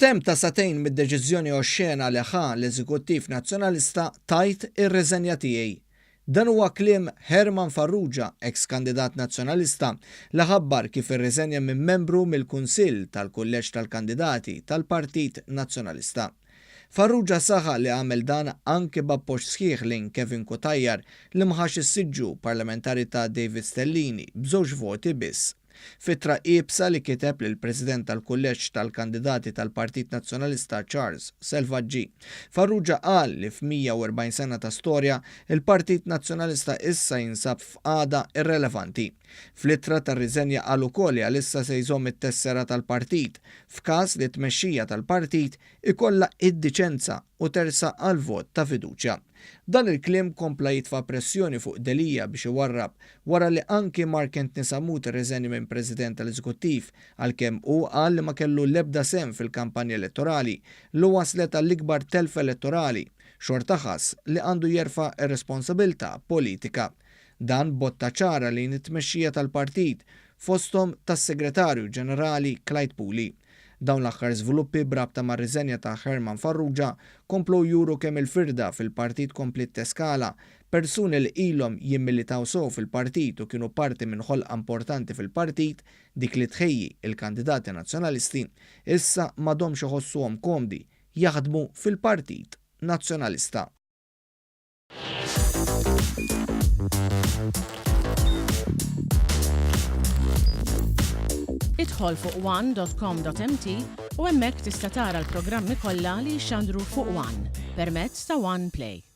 F'temp ta' sagħtejn mid-deċiżjoni oxxena li ħa l-Eżekuttiv Nazzjonalista tajt ir-riżenja tiegħi. Dan huwa kliem Herman Farrugia, eks kandidat Nazzjonalista, li ħabbar kif irriżenja minn membru mill-Kunsill tal-Kulleġġ tal-Kandidati tal-Partit Nazzjonalista. Farrugia saħaq li għamel dan anki b'appoġġ sħiħ lejn Kevin Cutajar li ma ħax is-siġġu parlamentari ta' David Stellini b'żewġ voti biss. F'ittra iebsa li kiteb lill-President tal-Kulleġġ tal-Kandidati tal-Partit Nazzjonalista Charles Selvaggi, Farrugia qal li f'140 sena ta' storja, il-Partit Nazzjonalista issa jinsab f'qagħda irrelevanti. Fl-ittra tar-riżenja qal ukoll li għalissa se jżomm it-tessera tal-partit f'każ li t-tmexxija tal-partit ikollha id-diċenza u tersaq għal vot ta' fiduċja. Dan il-kliem kompla jitfa' pressjoni fuq Delia biex iwarrab wara li anki Mark Anthony Sammut irriżenja minn President tal-Eżekuttiv għalkemm hu qal li ma kellu l-ebda sehem fil-kampanja elettorali li wasslet għall-ikbar telfa elettorali, xorta ħass li għandu jerfa' r-responsabilità politika. Dan botta ċara lejn it-tmexxija tal-partit, fosthom tas-Segretarju Ġenerali Clyde Puli. Dawn l-aħħar żviluppi b'rabta mar-riżenja ta' Herman Farrugia komplew juru kemm il-firda fil-partit kompliet teskala. Persuni li ilhom jimmilitaw sew fil-partit u kienu parti minn ħolqa importanti fil-partit, dik li tħejji il-kandidati Nazzjonalisti, issa m'għadhomx iħossuhom komdi jaħdmu fil-Partit Nazzjonalista. Idħol fuq one.com.mt u hemmhekk tista' tara l-programmi kollha li jixxandru fuq One permezz ta' One Play.